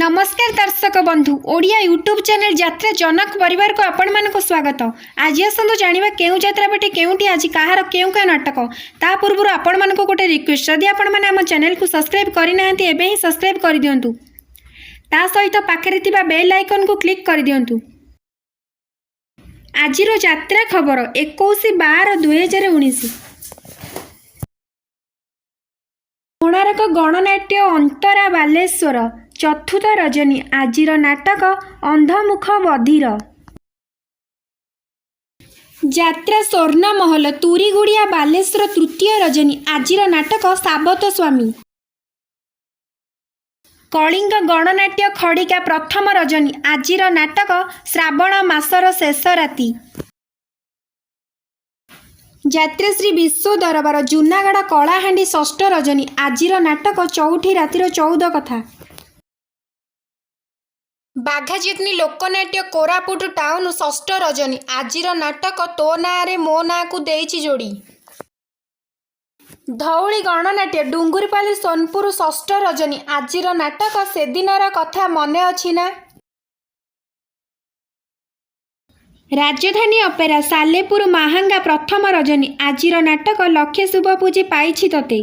ନମସ୍କାର ଦର୍ଶକ ବନ୍ଧୁ, ଓଡ଼ିଆ ୟୁଟ୍ୟୁବ୍ ଚ୍ୟାନେଲ୍ ଯାତ୍ରା ଜନକ ପରିବାରକୁ ଆପଣମାନଙ୍କୁ ସ୍ୱାଗତ। ଆଜି ଆସନ୍ତୁ ଜାଣିବା କେଉଁ ଯାତ୍ରା ପାର୍ଟି କେଉଁଠି ଆଜି କାହାର କେଉଁ କେଉଁ ନାଟକ। ତା ପୂର୍ବରୁ ଆପଣମାନଙ୍କୁ ଗୋଟେ ରିକ୍ୱେଷ୍ଟ, ଯଦି ଆପଣମାନେ ଆମ ଚ୍ୟାନେଲକୁ ସବସ୍କ୍ରାଇବ୍ କରିନାହାନ୍ତି, ଏବେ ହିଁ ସବସ୍କ୍ରାଇବ୍ କରିଦିଅନ୍ତୁ। ତା ସହିତ ପାଖରେ ଥିବା ବେଲ୍ ଆଇକନ୍କୁ କ୍ଲିକ୍ କରିଦିଅନ୍ତୁ। ଆଜିର ଯାତ୍ରା ଖବର, 21/12/2019। କୋଣାର୍କ ଗଣନାଟ୍ୟ ଅନ୍ତରା, ବାଲେଶ୍ୱର, ଚତୁର୍ଥ ରଜନୀ। ଆଜିର ନାଟକ ଅନ୍ଧମୁଖ ବଧିର। ଯାତ୍ରା ସ୍ୱର୍ଣ୍ଣମହଲ, ତୁରିଗୁଡ଼ିଆ, ବାଲେଶ୍ୱର, ତୃତୀୟ ରଜନୀ। ଆଜିର ନାଟକ ସାବତ ସ୍ୱାମୀ। କଳିଙ୍ଗ ଗଣନାଟ୍ୟ ଖଡ଼ିକା, ପ୍ରଥମ ରଜନୀ। ଆଜିର ନାଟକ ଶ୍ରାବଣ ମାସର ଶେଷ ରାତି। ଯାତ୍ରାଶ୍ରୀ ବିଶ୍ୱ ଦରବାର, ଜୁନାଗଡ଼, କଳାହାଣ୍ଡି, ଷଷ୍ଠ ରଜନୀ। ଆଜିର ନାଟକ ଚଉଠି ରାତିର 14 କଥା। ବାଘାଯତୀନ ଲୋକନାଟ୍ୟ କୋରାପୁଟ ଟାଉନ, ଷଷ୍ଠ ରଜନୀ। ଆଜିର ନାଟକ ତୋ ନାଁରେ ମୋ ନାଁକୁ ଦେଇଛି ଯୋଡ଼ି। ଧଉଳି ଗଣନାଟ୍ୟ ଡୁଙ୍ଗୁରିପାଲି, ସୋନପୁର, ଷଷ୍ଠ ରଜନୀ। ଆଜିର ନାଟକ ସେଦିନର କଥା ମନେ ଅଛି ନା। ରାଜଧାନୀ ଅପେରା ସାଲେପୁର, ମାହାଙ୍ଗା, ପ୍ରଥମ ରଜନୀ। ଆଜିର ନାଟକ ଲକ୍ଷେ ଶୁଭ ପୂଜି ପାଇଛି ତୋତେ।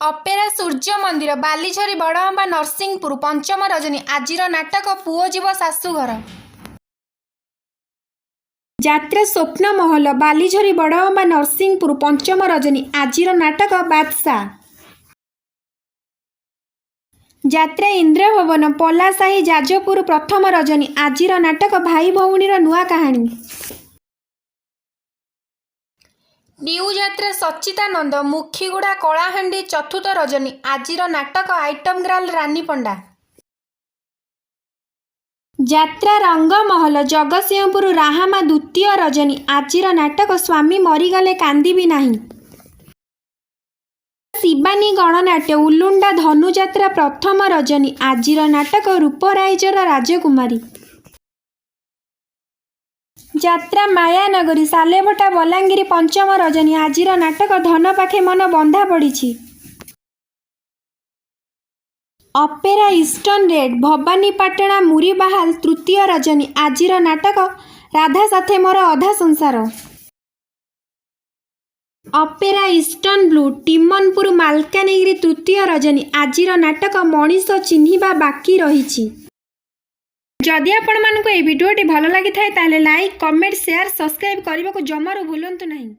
ଅପେରା ସୂର୍ଯ୍ୟ ମନ୍ଦିର, ବାଲିଝରୀ ବଡ଼ଅମ୍ବା, ନରସିଂହପୁର, ପଞ୍ଚମ ରଜନୀ। ଆଜିର ନାଟକ ପୁଅ ଯିବ ଶାଶୁଘର। ଯାତ୍ରା ସ୍ୱପ୍ନ ମହଲ, ବାଲିଝରୀ ବଡ଼ଅମ୍ବା, ନରସିଂହପୁର, ପଞ୍ଚମ ରଜନୀ। ଆଜିର ନାଟକ ବାଦଶାହ। ଯାତ୍ରା ଇନ୍ଦ୍ରଭବନ, ପଲାସାହି, ଯାଜପୁର, ପ୍ରଥମ ରଜନୀ। ଆଜିର ନାଟକ ଭାଇ ଭଉଣୀର ନୂଆ କାହାଣୀ। ନ୍ୟୁ ଯାତ୍ରା ସଚ୍ଚିଦାନନ୍ଦ, ମୁଖିଗୁଡ଼ା, କଳାହାଣ୍ଡି, ଚତୁର୍ଥ ରଜନୀ। ଆଜିର ନାଟକ ଆଇଟମ୍ ଗାର୍ଲ ରାନୀ ପଣ୍ଡା। ଯାତ୍ରା ରଙ୍ଗମହଲ, ଜଗତସିଂହପୁର, ରାହାମା, ଦ୍ୱିତୀୟ ରଜନୀ। ଆଜିର ନାଟକ ସ୍ୱାମୀ ମରିଗଲେ କାନ୍ଦିବି ନାହିଁ। ଶିବାନୀ ଗଣନାଟ୍ୟ ଉଲୁଣ୍ଡା ଧନୁଯାତ୍ରା, ପ୍ରଥମ ରଜନୀ। ଆଜିର ନାଟକ ରୂପରାଇଜର ରାଜକୁମାରୀ। ଯାତ୍ରା ମାୟାନଗରୀ, ସାଲେଭଟା, ବଲାଙ୍ଗୀର, ପଞ୍ଚମ ରଜନୀ। ଆଜିର ନାଟକ ଧନ ପାଖେ ମନ ବନ୍ଧା ପଡ଼ିଛି। Opera eastern red, Bhawanipatna, Muribahal, ତୃତୀୟ ରଜନୀ। ଆଜିର ନାଟକ ରାଧା ସାଥେ ମୋର ଅଧା ସଂସାର। Opera eastern blue, Timanpur, Malkangiri, ତୃତୀୟ ରଜନୀ। ଆଜିର ନାଟକ ମଣିଷ ଚିହ୍ନିବା ବାକି ରହିଛି। ଯଦି ଆପଣମାନଙ୍କୁ ଏହି ଭିଡ଼ିଓଟି ଭଲ ଲାଗିଥାଏ, ତାହେଲେ ଲାଇକ୍, କମେଣ୍ଟ, ସେୟାର, ସବସ୍କ୍ରାଇବ୍ କରିବାକୁ ଜମାରୁ ଭୁଲନ୍ତୁ ନାହିଁ।